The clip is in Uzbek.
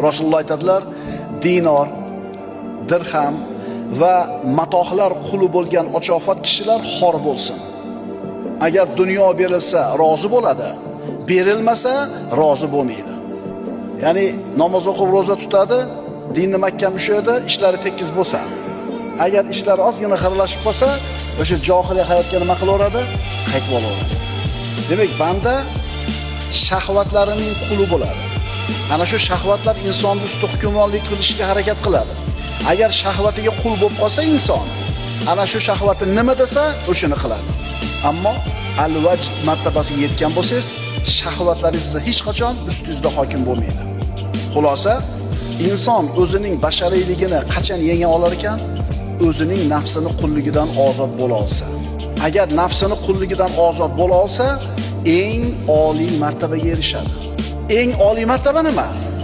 Rasululloh aytadilar, dinor, dirham va matohlar quli bo'lgan ochofat kishilar xor bo'lsin. Agar dunyo berilsa rozi bo'ladi, berilmasa rozi bo'lmaydi. Ya'ni namoz o'qib roza tutadi, dinni mahkam ushlaydi, ishlari tekis bo'lsa. Agar ishlari ozgina xiralashib qolsa, o'sha johiliy hayotga nima qilaveradi? Qaytib olaveradi. Demak, banda shahvatlarining quli bo'ladi. Ana shu shahvatlar insonni ustida hukmronlik qilishga harakat qiladi. Agar shahvatiga qul bo'lib qolsa inson, ana shu shahvati nima desa, o'shani qiladi. Ammo al-vajd martabasiga yetgan bo'lsangiz, shahvatlaringiz hech qachon ustingizda hokim bo'lmaydi. Xulosa, inson o'zining bashariyligini qachon yenga olar ekan? O'zining nafsini qulligidan ozod bo'la olsa. Agar nafsini qulligidan ozod bo'la olsa, eng oliy martabaga erishadi. Eng oliy martaba nima?